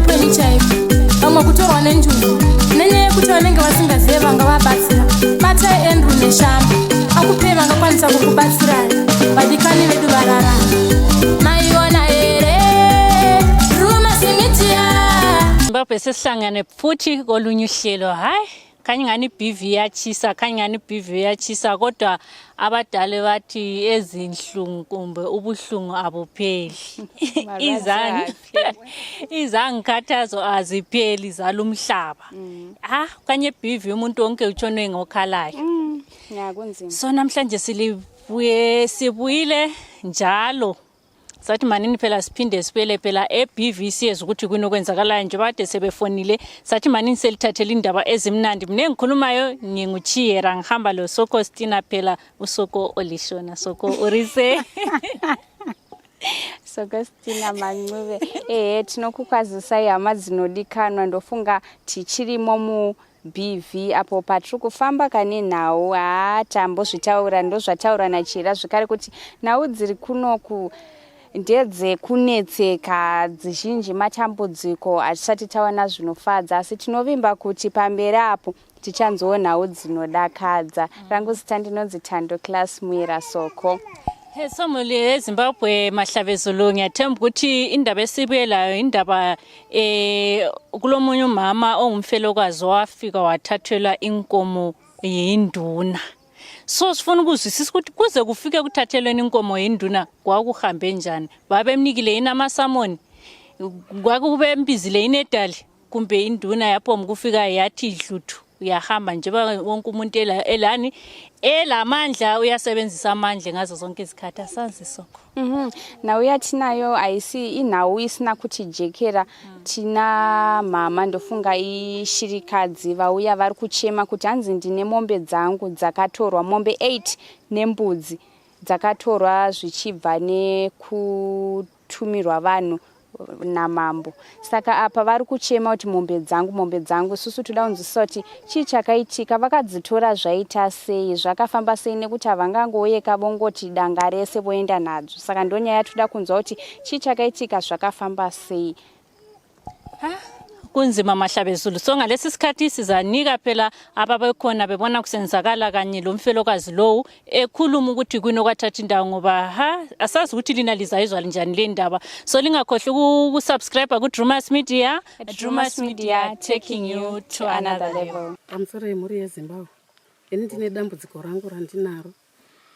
upenyu chaipo vamwe kutorwa nenjuzu nenyaya yekuti vanenge vasingazive vangavabatsira batai andrew neshamba akupei vangakwanisa kukubatsirai vadikani vedu vararama maiona here rumasimitia Zimbabwe sesihlangane futhi kolunye uhlelo hayi khanya ingani i-BV iyatshisa khanya ingani i-BV iyatshisa kodwa abadala bathi ezinhlungu kumbe ubuhlungu abupheli izangikhathazo azipheli zalumhlaba mm. ah kanye i-BV umuntu wonke utshone ngokhalayo mm, kunzima so namhlanje silibuye sibuyile njalo sathi manini phela siphinde sibuyele phela e-BV siyezwa ukuthi kuyini okwenzakalayo njengoba kade sebefonile sathi manini selithathele indaba ezimnandi mina engikhulumayo nginguchiyera ngihamba lo soko stina phela usoko olishona soko urise sokostina mancube ehe tinokukwazisai hama dzinodikanwa ndofunga tichirimo mu BV apo patiri kufamba kane nhau haa tambozvitaura ndozvataura nachira zvekare kuti nhau dziri kunoku ndedzekunetseka dzizhinji matambudziko hatisati tawana zvinofadza asi tinovimba kuti pamberi apo tichanzwawo nhau dzinodakadza rangu zita ndinonzi Thando Class Muira Soko. Somuli eZimbabwe mahlabezulu ngiyathemba ukuthi indaba esibuye layo indaba eh kulomunye umama ongumfelokazi owafika wathathelwa inkomo yinduna. So sifuna ukuzwisisa ukuthi kuze kufike kuthathelweni inkomo yinduna kwakuhambe njani? Babemnikile yini amasamoni? Kwakubembizile yini edali? Kumbe induna yaphomba kufika yathi dluthu uyahamba njengoba wonke umuntu elani elamandla uyasebenzisa amandla ngazo zonke izikhathi asazi sokho. Nhau yatinayo haisi inhau isina kutijekera. Tina mama ndofunga ishirikadzi vauya vari kuchema kuti hanzi ndine mombe dzangu dzakatorwa mombe 8 nembudzi dzakatorwa zvichibva nekutumirwa vanhu namambo saka apa vari kuchema kuti mombe dzangu mombe dzangu isusu toda kunzwisisa kuti chii chakaitika vakadzitora zvaita sei zvakafamba sei nekuti havangangouyeka vongoti danga rese voenda nadzo saka ndonyaya yatoda kunzwa kuti chii chakaitika zvakafamba sei. Kunzima mahlabezulu so ngalesi sikhathi sizanika phela ababekhona bebona kusenzakala kanye lo mfelokazi lowu ekhuluma ukuthi kuyini okwathatha indawo ngoba ha asazi ukuthi lina lizayizwa njani le ndaba so lingakhohlwa ukusubscribe ku-Drumas Media. Drumas Media, taking you to another level. Pamusoro yemhuri yeZimbabwe, ini ndine dambudziko rangu randinaro.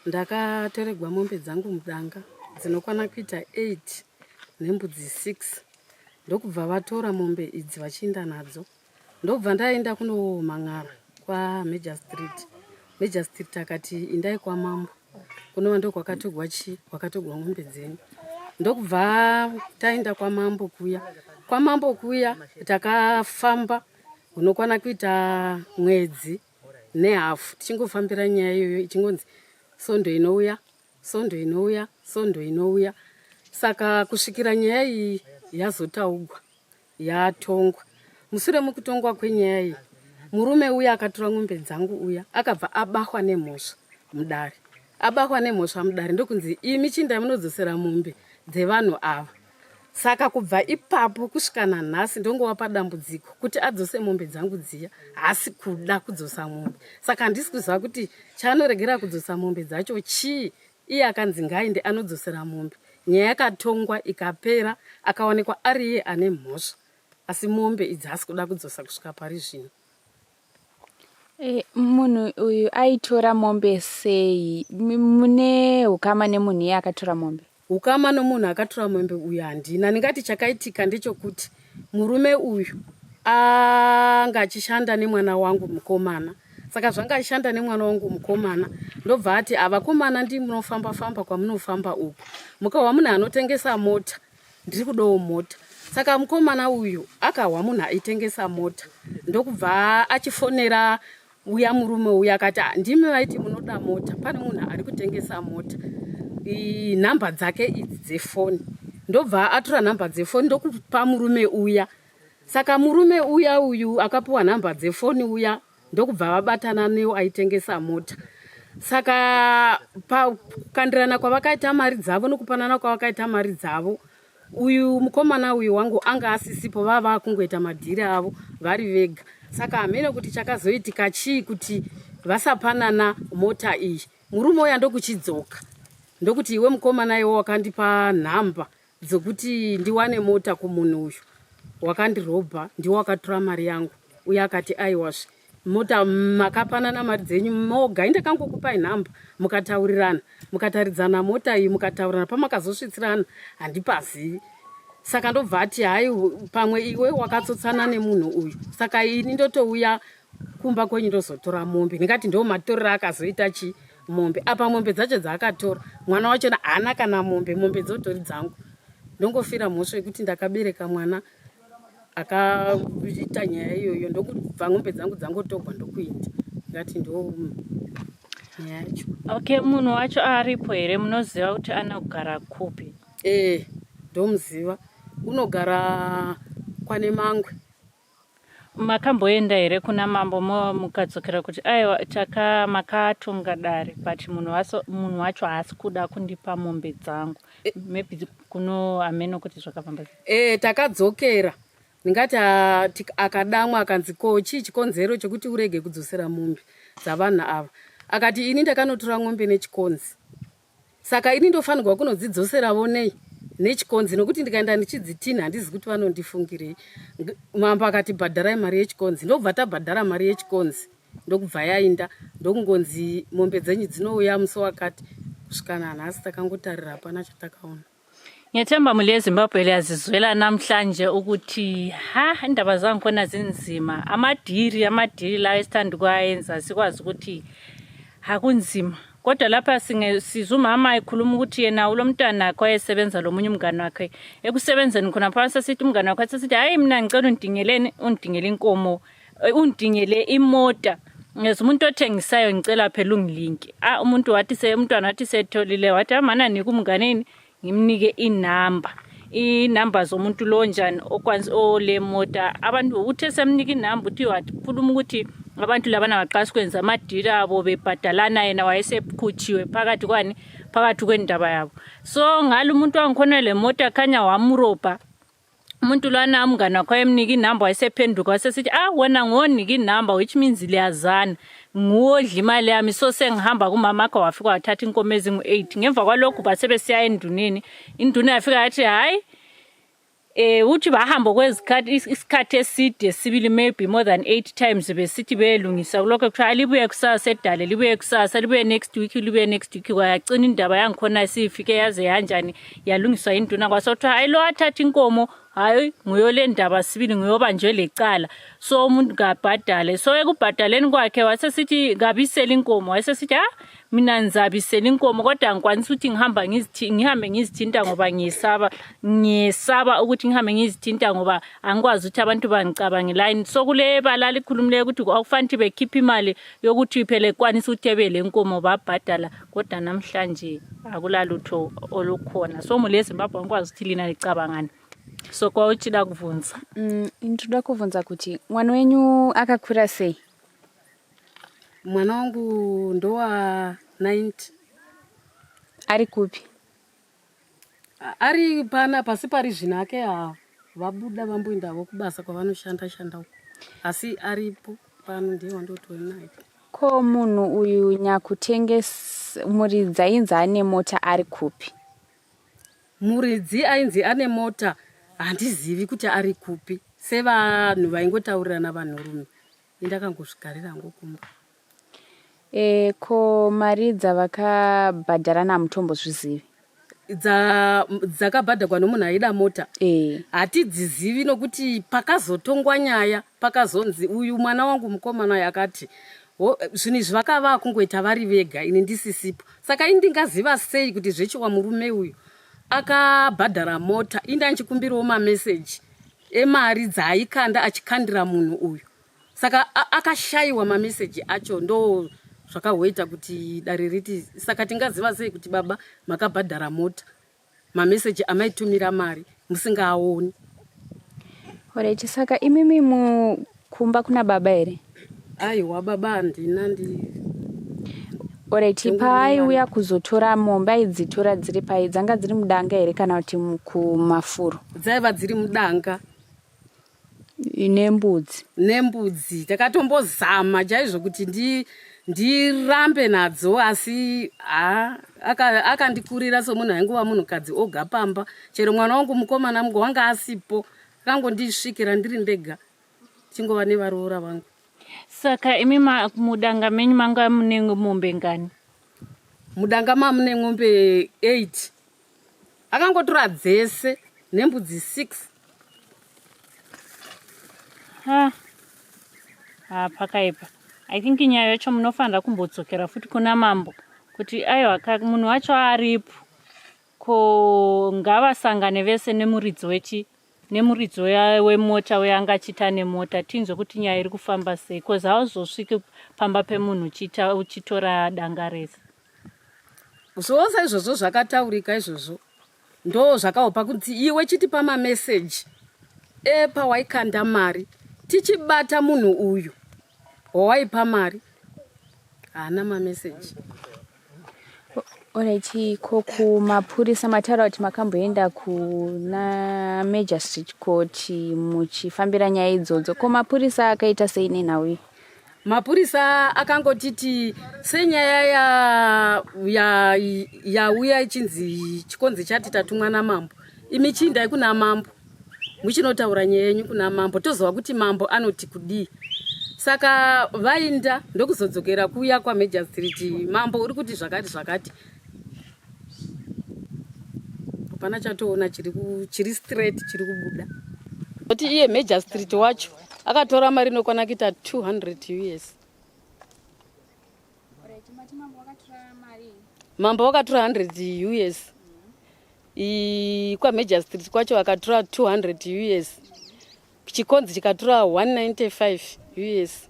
Ndakatoregwa mombe dzangu mudanga dzinokwana kuita 8 nembudzi 6 ndokubva vatora mombe idzi vachiinda nadzo. Ndobva ndaenda kunomhan'ara kwaMajor Street. Major Street akati indai kwamambo kunova ndokwakatogwa chii kwakatogwa mombe dzenyu. Ndokubva taenda kwamambo kuya. Kwamambo kuya takafamba unokwana kuita mwedzi nehafu tichingofambira nyaya iyoyo ichingonzi sondo inouya sondo inouya sondo inouya saka kusvikira nyaya iyi yazotaugwa yatongwa mushure mekutongwa kwenyaya iyi murume uya akatora mombe dzangu uya akabva abahwa nemhosva mudare abahwa nemhosva mudare ndokunzi imi chinda munodzosera mombe dzevanhu ava saka kubva ipapo kusvika nanhasi ndongova padambudziko kuti adzose mombe dzangu dziya haasi kuda kudzosa mombe saka handisi kuziva kuti chaanoregera kudzosa mombe dzacho chii iye akanzi ngaaende anodzosera mombe nyaya yakatongwa ikapera akawanikwa ari iye ane mhosva asi mombe idzi haasi kuda kudzosa kusvika pari zvino. E, munhu uyu aitora mombe sei? Mune ukama nemunhu iye akatora mombe? Ukama nomunhu akatora mombe uyu handina. Ndingati chakaitika ndechokuti murume uyu anga achishanda nemwana wangu mukomana. Saka zvanga achishanda nemwana wangu mukomana ndobva ati avakomana ndii munofamba famba kwamunofamba uku. Mukahwa munhu anotengesa mota ndiri kudawo mota. Saka mukomana uyu akahwa munhu aitengesa mota ndokubva achifonera uya murume uya akati ah, ndimi vaiti munoda mota pane munhu ari kutengesa mota nhamba dzake idzi dzefoni ndobva atora nhamba dzefoni ndokupa murume uya saka murume uya uyu akapiwa nhamba dzefoni uya ndokubva vabatana neo aitengesa mota saka pakukandirana kwavakaita mari dzavo nokupanana kwavakaita mari dzavo. Uyu mukomana uyu wangu anga asisipo, vava vakungoita madhiri avo vari vega. Saka hameno kuti chakazoitika chii kuti vasapanana mota iyi. Murume uya ndokuchidzoka ndokuti iwe mukomana iwe wakandipa nhamba dzokuti ndiwane mota kumunhu uyu wakandirobha ndiwo wakatora mari yangu. Uye akati aiwazve mota makapanana mari dzenyu moga indakangokupai nhamba mukataurirana mukataridzana mota iyi mukataurirana pamakazosvitsirana handipazivi. Saka ndobva ati hayi pamwe iwe wakatsotsana nemunhu uyu saka ini ndotouya kumba kwenyu ndozotora mombe. Ndingati ndo matorero akazoita chi mombe apa mombe dzacho dzaakatora mwana wachona haana kana mombe, mombe dzotori dzangu. Ndongofira mhosva yekuti ndakabereka mwana akaita nyaya iyoyo ndokubva mombe dzangu dzangotogwa ndokuinda. Ndingati ndo nyaya yacho. Okay, munhu wacho aripo here? Munoziva kuti anogara kupi? Eh, ndomuziva unogara kwane Mangwe. Makamboenda here kuna mambo mukadzokera kuti aiwa taka makatonga dare but munhu waso munhu wacho haasi kuda kundipa mombe dzangu maybe kuno hameno kuti zvakafamba sei? Eh, takadzokera ndingati akadamwa akanzi ko chii chikonzero chekuti urege kudzosera mombe dzavanhu ava? Akati ini ndakanotora mombe nechikonzi saka ini ndofanirwa kunodzidzoseravo nei nechikonzi nokuti ndikaenda ndichidzitinha handizi kuti vanondifungirei. Mambo akati bhadharai mari yechikonzi ndokubva tabhadhara mari yechikonzi ndokubva yainda ndokungonzi mombe dzenyu dzinouya musi wakati kusvika nanhasi takangotarira hapana chatakaona. Ngiyethemba muli eZimbabwe liyazizwela namhlanje ukuthi ha indaba zangikhona zinzima amadiri amadiri la esithanda ukuwayenza sikwazi ukuthi hakunzima kodwa lapha sizwa umama ekhuluma ukuthi yena ulomntwana wakhe wayesebenza lomunye umngane wakhe ekusebenzeni khona phansi sesithi umngane wakhe sesithi hayi mina ngicela undingeleni undingele inkomo undingele imota ngeza umuntu othengisayo ngicela phela ungilinke. Ah, umuntu wathi se umntwana wathi setholile wathi amana nika umnganeni ngimnike inamba inamba zomuntu lo njani okwanzi ole mota. Abantu uthe semnika inamba uthi wakhuluma ukuthi abantu labana baqala ukwenza amadili abo bebhadalana yena wayesekhutshiwe phakathi kwani phakathi kwendaba yabo. So ngalo umuntu wangikhona le mota khanya wamrobha umuntu lwana umngane wakhe wayemnika inamba wayesephenduka wasesithi ah wena ngonika inamba which means liyazana nguwodla imali yami. So sengihamba kumama akho wafika wathatha inkomo ezingu-8. Ngemva kwalokhu basebesiya enduneni, induna yafika yathi hhayi uthi bahamba kwezikhathi isikhathi eside sibili maybe more than 8 times besithi beyelungisa kulokho kuthiwa libuye kusasa edale libuye kusasa libuye next week libuye next week. Kwayacina indaba yangikhona sifike yaze yanjani yalungiswa induna kwasothiwa hayi lo athatha inkomo hayi nguyo le ndaba sibili nguyobanjwe lecala so umuntu kabhadale. So ekubhadaleni kwakhe wasesithi kabisele inkomo wasesithi ha mina ngizabisela inkomo kodwa ngikwanisa ukuthi ngihamba ngihambe ngizithinta ngoba ngiyesaba ngiyesaba ukuthi ngihambe ngizithinta ngoba angikwazi ukuthi abantu bangicabangelani. So kule bala likhulumileyo ukuthi akufanele ukuthi bekhiphe imali yokuthi phela ekwanisa ukuthi ebe le nkomo babhadala kodwa namhlanje akulalutho olukhona. So muli eZimbabwe angikwazi ukuthi lina licabangani. So kwauchida kubvunza. Ndinoda kubvunza kuti mwana wenyu akakura sei? Mwana wangu ndowa 90. Ari kupi? Ari pana pasi pari zvino ake vabuda vamboendavo kubasa kwavanoshanda shanda uko asi aripo pano ndiye wandotori naye. Ko munhu uyu nyakutengesa muridzi ainzi ane mota ari kupi? Muridzi ainzi ane mota handizivi kuti ari kupi sevanhu vaingotaurirana vanhurume indakangozvigarira hangu kumba. Ko mari dzavakabhadhara hamutombozvizivi? Dzakabhadharwa nomunhu aida mota hatidzizivi nokuti pakazotongwa nyaya pakazonzi uyu mwana wangu mukomana uyu akati zvinhu izvi vakava kungoita vari vega ini ndisisipo saka ini ndingaziva sei kuti zvechiwa murume uyu akabhadhara mota ini ndandichikumbirawo mameseji emari dzaaikanda achikandira munhu uyu saka akashayiwa mameseji acho ndo zvakahoita kuti dare riti saka tingaziva sei kuti baba makabhadhara mota mameseji amaitumira mari musingaaoni. Alright, saka imimi mukumba kuna baba here? Aiwa baba handina. Alright, paaiuya kuzotora mombe aidzitora dziri pai? Dzanga dziri mudanga here kana kuti kumafuro? Dzaiva dziri mudanga. Nembudzi? Nembudzi. Takatombozama chaizvo kuti ndi ndirambe nadzo asi ha akandikurira somunhu aingova munhukadzi oga pamba. Chero mwana wangu mukomana mungu wanga asipo, akangondisvikira ndiri ndega chingova nevaroora vangu. Saka imi mudanga menyu manga mune mombe ngani? Mudanga mamune mombe 8. Akangotora dzese nembudzi 6. Ha. Ha, pakaipa. I think nyaya yacho munofanira kumbodzokera futi kuna mambo kuti aiwa munhu wacho aripo ko ngavasangane vese nemuridzi wechi nemuridzi wemota uya anga achiita nemota tinzwe kuti nyaya iri kufamba sei bcause hauzosviki pamba pemunhu uchitora danga rese. Zvose izvozvo zvakataurika izvozvo ndo zvakaopa kuti iwe chitipa mameseji epawaikanda mari tichibata munhu uyu wawaipa mari haana mameseji. Alright, ko kumapurisa mataura kuti makamboenda kuna Major Street Court muchifambira nyaya idzodzo. Ko mapurisa akaita sei nenhau iyi? Mapurisa akangotiti senyaya yauya ya, ya ichinzi chikonzi chati tatumwa namambo, imi chiindai kuna mambo muchinotaura nyaya yenyu kuna mambo tozova kuti mambo anoti kudii. Saka vainda ndokuzodzokera kuya kwaMajor Street, mambo uri kuti zvakati zvakati, hapana chatoona chiri straight chiri kubuda. Kuti iye Major Street wacho akatora mari inokwana kuita 200 US. Mambo wakatora 100 US. KwaMajor Street kwacho vakatora 200 US. Chikonzi chikatora 195 US.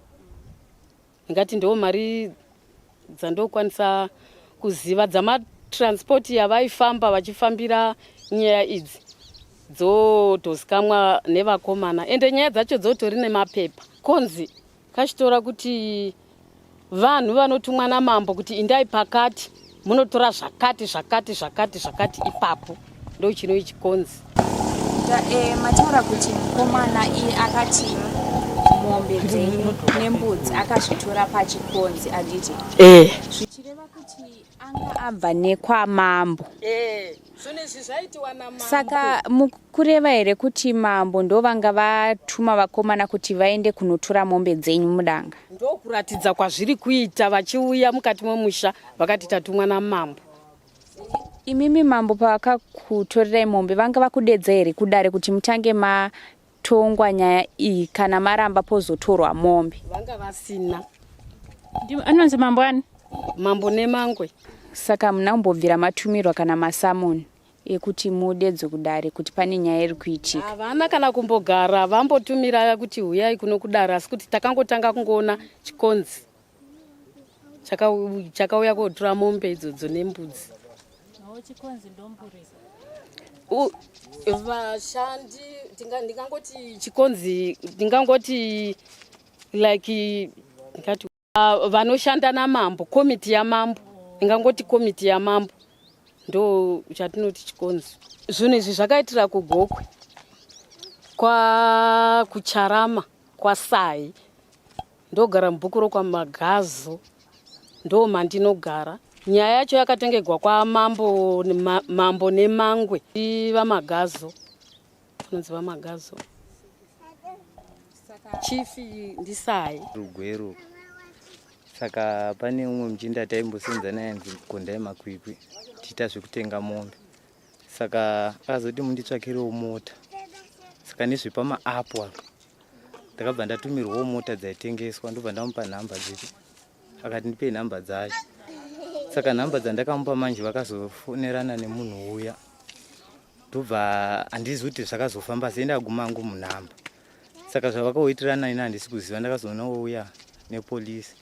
Ndingati ndo mari dzandokwanisa kuziva dzamatransport yavaifamba vachifambira nyaya idzi dzotozikamwa nevakomana, ende nyaya dzacho dzotori nemapepa. Konzi kachitora kuti vanhu vanotumwa namambo kuti indai pakati munotora zvakati zvakati zvakati zvakati, ipapo ndo chinoi chikonzi. Mataura kuti mukomana iye akati mombe dzenyu nembudzi akazvitora pachikonzi, anditi? Eh. Zvichireva kuti anga abva nekwamambo. Eh, zvinhu izvi zvaitiwa namambo. Saka mukureva here kuti mambo ndo vanga vatuma vakomana kuti vaende kunotora mombe dzenyu mudanga? Ndokuratidza kwazviri kuita, vachiuya mukati memusha vakati tatumwa namambo. Imimi mambo pavakakutorerai mombe vanga vakudedza here kudare kuti mutange matongwa nyaya iyi, kana maramba pozotorwa mombe? Vanga vasina. Anonzi mambo ani? Mambo Nemangwe. Saka muna kumbobvira matumirwa kana masamoni ekuti mudedzwe kudare kuti pane nyaya iri kuitika? Havana kana kumbogara vambotumira kuti huyai kuno kudare, asi kuti takangotanga kungoona chikonzi chakauya kotora mombe idzodzo nembudzi. Vashandi ndingangoti chikonzi, ndingangoti like ndingati vanoshanda namambo, komiti yamambo, ndingangoti komiti yamambo ndo chatinoti chikonzi. Zvinhu izvi zvakaitira kuGokwe kwa kuCharama kwaSai, ndogara mubhuku rokwaMagazo, ndo mandinogara. Nyaya yacho yakatengegwa kwamambo mambo Nemangwe, VaMagazo, vanonzi VaMagazo, chifi ndiSai. Rugwero. Saka pane umwe muchinda taimbosenza naye anzi Kondai Makwikwi, tichiita zvekutenga mombe. Saka akazoti munditsvakirewo mota. Saka nezvepamaapu apa ndakabva ndatumirwawo mota dzaitengeswa, ndobva ndamupa nhamba dzipi, akati ndipei nhamba dzacho. Saka nhamba dzandakamupa manje vakazofonerana nemunhu uya, ndobva handizi kuti zvakazofamba sei, ndaguma hangu munhamba. Saka zvavakaoitirana ini handisi kuziva. Ndakazoona ouya nepolisi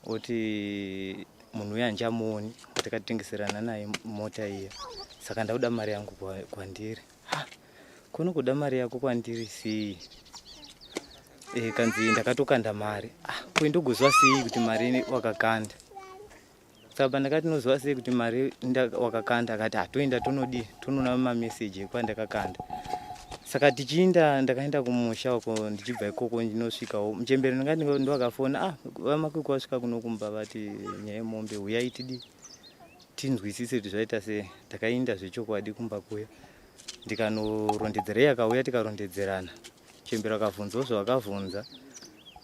oti munhu uya handichamuoni, watakatengeserana naye mota iya, saka ndakuda mari yangu kwandiri. Ha, kuno kuda mari yako kwandiri sei? E, kanzi ndakatokanda mari. Ah, ko ndogozwa sei kuti mari wakakanda? Saka pandakati noziva sei kuti mari wakakanda, akati hatoenda tonodii tonoona mameseji ekwandakakanda. Saka tichiinda ndakaenda kumusha uko, ndichibva ikoko ndinosvikawo muchembere ndingati ndowakafona, ah, vamakwikwi vasvika kuno kumba vati nyaya yemombe huyai tidii tinzwisise kuti zvaita sei. Takainda zvechokwadi kumba kuya ndikanorondedzera, iye akauya tikarondedzerana. Chembere akavhunzawo zvavakavhunza,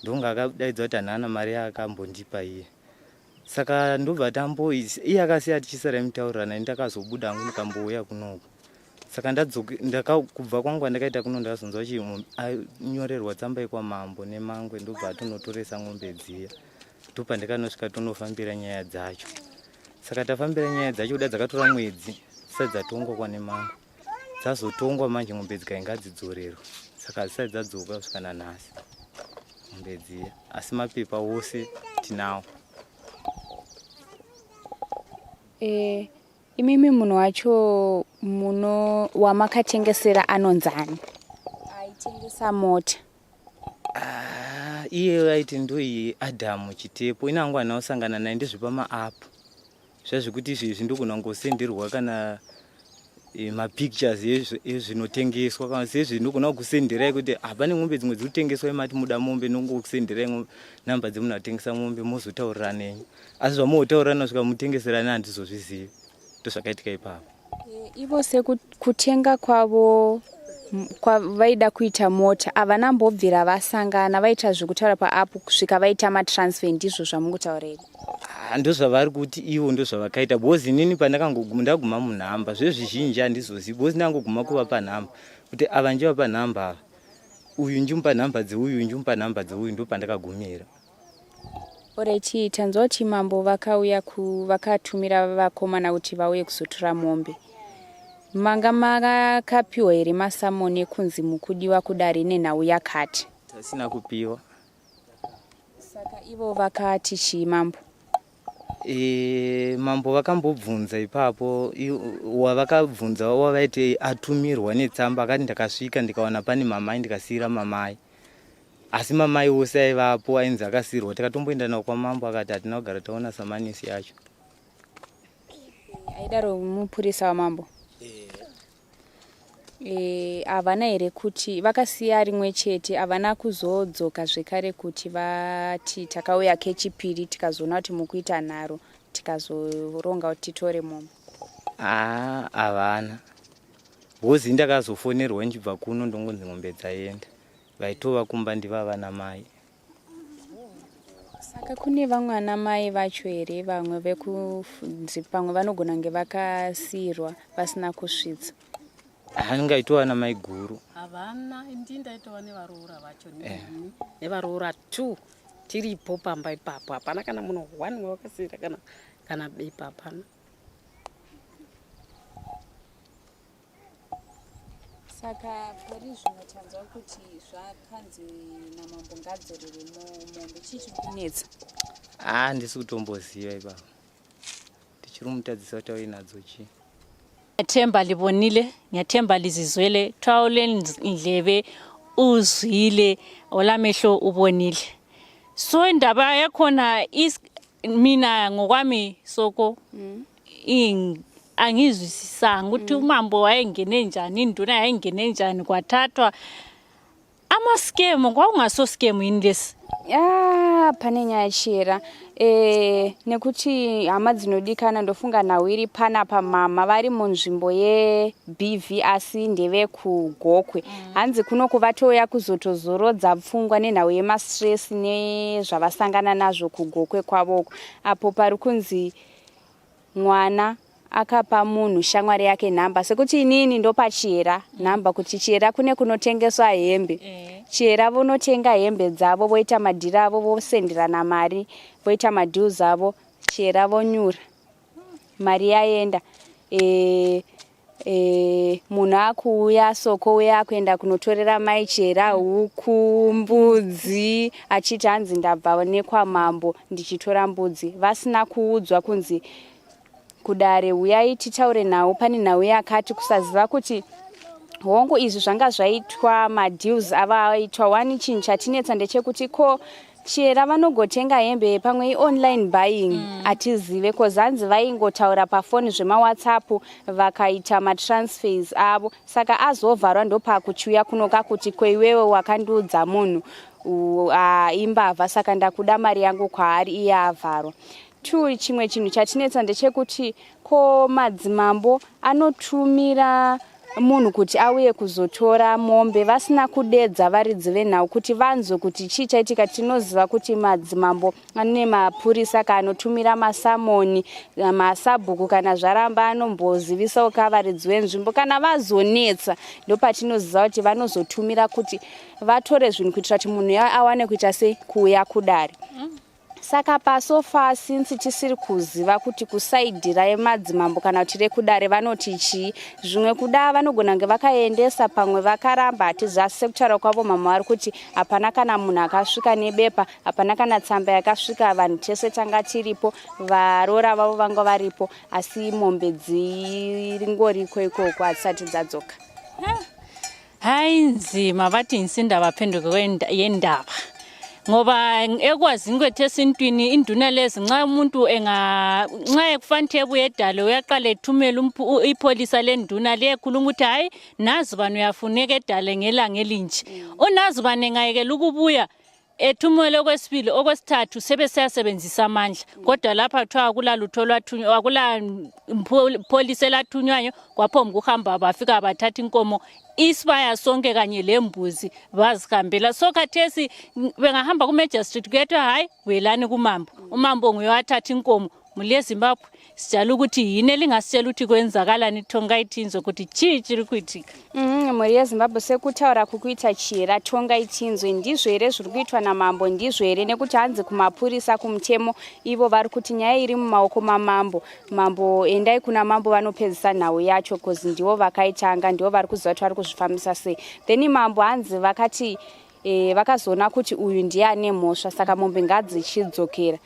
ndonga akadaidza kuti hanana mari yaakambondipa iye. Saka ndobva tambo iye akasiya tichisara mutaurirana, ini ndakazobuda hangu ndikambouya kunoku. Saka ndadzoka kubva kwangu kwandakaita kuno, ndakazonzwa chi anyorerwa tsamba yekwamambo nemangwe, ndobva atonotoresa ng'ombe dziya. Ndopandakanosvika tonofambira nyaya dzacho. Saka tafambira nyaya dzacho kuda dzakatora mwedzi dzisati dzatongwa kwanemangwe. Dzazotongwa manje ng'ombe dzikainga dzidzorerwa, saka hadzisati dzadzoka kusvika nanhasi ng'ombe dziya, asi mapepa ose tinawo. E, imimi munhu wacho muno wamakatengesera anonzani aitengesa mota? Ah, iye aiti ndoiye Adamu Chitepo. Inangu handina kusangana naye, ndezvepamaapu zvazvekuti izvezvi ndogona kungosenderwa kana mapictures ezvinotengeswa kana sezvi ndogona kukusenderai kuti hapane ah, mombe dzimwe dziri kutengeswa imati muda mombe, ndongokusenderai namba dzemunhu atengesa mombe mozotaurirana nenyu, asi zvamotaurirana svika mutengeserana handizozvizivi. Ndozvakaitika ipapo. Ivo sekutenga kwavo vaida kuita mota, havana mbobvira vasangana, vaita zvekutaura paapu kusvika vaita matransfer, ndizvo zvamukutaura here? Ah, ndozvavari kuti ivo ndozvavakaita, because inini pandakangoguma ndaguma munhamba, zvezvizhinji handizozivi, because ndangoguma kuvapa nhamba kuti ava ndivapa nhamba ava, uyu ndimupa nhamba dzeuyu, ndimupa nhamba dzeuyu, ndopandakagumira. Alright, tanzwa kuti mambo vakauya ku vakatumira vakomana kuti vauye kuzotora mombe. Manga makapiwa here masamoni ekunzi mukudiwa kudare nenhau yakati? Tasina kupiwa. Saka ivo vakati chii mambo? E, mambo vakambobvunza ipapo, wavakabvunza wavaiti atumirwa netsamba akati ndakasvika ndikawana pane mamai ndikasiira mamai, asi mamai wose aivapo ainzi akasiirwa. Tikatomboenda nawo kwamambo akati hatina kugara taona samanisi yacho. Aidaro mupurisa wamambo? Havana here kuti vakasiya rimwe chete, havana kuzodzoka zvekare kuti vati takauya kechipiri tikazoona kuti mukuita nharo tikazoronga kuti titore mombe? Haa, havana, because ndakazofonerwa ndichibva kuno ndongonzi ng'ombe dzaenda, vaitova kumba ndivava namai. Saka kune vamwe ana mai vacho here, vamwe vekunzi pamwe vanogona kunge vakasiirwa vasina kusvitsa? Angaitova namai guru. Havana, ndi ndaitova nevaroora vacho neni nevaroora two tiripo pamba ipapo, hapana kana munhu one wavakasiira kana bepa hapana. Saka pari zvino tanzwa kuti zvakanzi namambo ngadzorere mombe, chii chiri kunetsa? Haa, ndisi kutomboziva ipapo, tichiri mutadzisa kuti auye nadzo chii. Ngiyathemba libonile, ngiyathemba lizizwele, kuthiwa ulendlebe uzwile, olamehlo ubonile. So indaba yakhona mina ngokwami soko angizwisisanga ukuthi umambo wayengene njani, induna yayingene njani, kwathathwa amaskemu, kwakungaso skemu yini lesi? Ya, pane nyaya chera e, nekuti hama dzinodikana, ndofunga nhau iri panapa, mama vari munzvimbo yeBV asi ndevekuGokwe. Hanzi kunoku vatouya kuzotozorodza pfungwa nenhau yemastress nezvavasangana nazvo kuGokwe kwavoko, apo pari kunzi mwana akapa munhu shamwari yake nhamba, sekuti inini ndopa Chihera nhamba kuti Chihera kune kunotengeswa hembe. Chihera vonotenga hembe dzavo, voita madhiri avo, vosenderana mari, voita madeals avo, Chihera vonyura, mari yaenda. E, munhu akuuya soko uya akuenda kunotorera mai Chihera huku, mbudzi, achiti hanzi ndabva nekwamambo ndichitora mbudzi, vasina kuudzwa kunzi kudare uyai titaure nhau, pane nhau yakati. Kusaziva kuti hongu izvi zvanga zvaitwa, madeals ava aitwa wani. Chinhu chatinetsa ndechekuti ko Chera vanogotenga hembe pamwe ionline buying hatizive mm. Cause hanzi vaingotaura pafoni zvemawhatsapp vakaita matransfers avo saka azovharwa ndopakuchiuya kunoka kuti koiwewe wakandiudza munhu imbavha saka ndakuda mari yangu kwaari iye avharwa. Two chimwe chinhu chatinetsa ndechekuti ko madzimambo anotumira munhu kuti auye kuzotora mombe vasina kudedza varidzi venhau kuti vanzwe kuti chii chaitika. Tinoziva kuti madzimambo ane mapurisa ka anotumira masamoni masabhuku kana zvaramba anombozivisawo ka varidzi venzvimbo kana vazonetsa ndopatinoziva kuti vanozotumira kuti vatore zvinhu kuitira kuti munhu awane kuita sei kuuya kudare. Saka pasofa since tisiri kuziva kuti kusaidhi remadzimambo kana kuti rekudare vanoti chii, zvimwe kuda vanogona kunge vakaendesa pamwe vakaramba hatizivi, asi sekutaura kwavo mama vari kuti hapana kana munhu akasvika nebepa, hapana kana tsamba yakasvika, vanhu tese tanga tiripo, varoora vavo vanga varipo, asi mombe dziringoriko ikoko hadzisati dzadzoka. Hayi nzima bathi insindaba phenduke yendaba ngoba ekwazini kwethu esintwini induna lezi nxa umuntu enga nxa ekufanele ebuye edale uyaqala ethumele ipholisa lenduna liyekhuluma ukuthi hayi nazi bani uyafuneka edale ngelanga elinje unazi bani engayekela ukubuya ethumele okwesibili okwesithathu sebesiyasebenzisa amandla kodwa lapha kuthiwa akula lutho olwathunywa akula pholisa elathunywayo kwaphomba ukuhamba bafika bathatha inkomo isibaya sonke kanye lembuzi bazihambela so khathesi bengahamba ku-major street kuyathiwa hhayi buyelani kumambo umambo nguye wathatha inkomo mhuri yezimbabwe sijala ukuthi yini elingasitshela ukuthi kwenzakalani tongai tinzwe kuti chii chiri kuitika mm, mhuri yezimbabwe sekutaura kukuita chihera tongai tinzwe ndizvo here zviri kuitwa namambo ndizvo here nekuti hanzi kumapurisa kumutemo ivo vari kuti nyaya iri mumaoko mamambo mambo endai kuna mambo vanopedzisa nhau yacho bcause ndivo vakaitanga ndivo vari kuziva kuti vari kuzvifambisa sei then mambo hanzi vakati e, vakazoona kuti uyu ndiye ane mhosva saka mombe ngadzichidzokera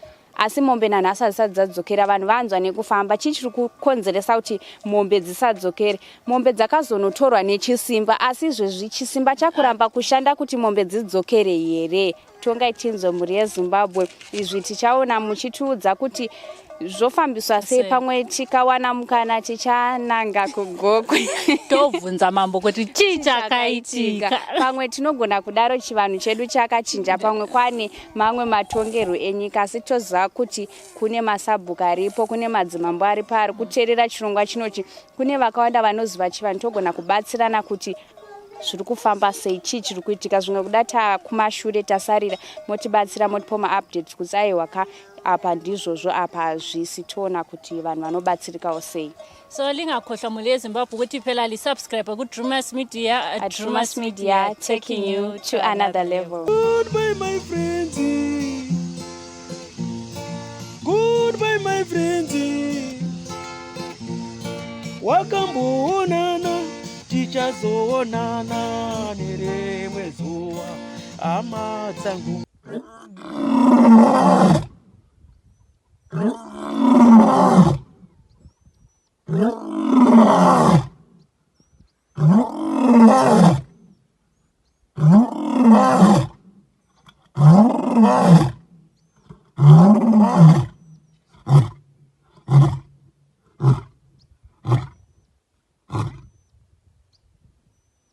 asi mombe nanhasi hadzisati dzadzokera vanhu vanzwa nekufamba chii chiri kukonzeresa kuti mombe dzisadzokere mombe dzakazonotorwa nechisimba asi izvezvi chisimba chakuramba kushanda kuti mombe dzidzokere here tongai tinzwe mhuri yezimbabwe izvi tichaona muchitiudza kuti zvofambiswa sei pamwe tikawana mukana tichananga kugokwe tobvunza mambo kuti chii chakaitika pamwe tinogona kudaro chivanhu chedu chakachinja pamwe kwane mamwe matongerwo enyika asi toziva kuti kune masabhuku aripo kune madzimambo aripo ari kuteerera chirongwa chinochi kune vakawanda vanoziva chivanhu togona kubatsirana kuti zviri kufamba sei chii chiri kuitika zvimwe kuda takumashure tasarira motibatsira motipa maupdates kuti aiwa ka apa ndizvozvo apa hazvisi toona kuti vanhu vanobatsirikawo sei so lingakhohlwa mhuri yezimbabwe ukuthi phela lisubscribe kudrumas media Drumas Media taking you to another level. Goodbye my friends. Goodbye my friends. Wakamboonana tichazoonana nerimwe zuva hama dzangu.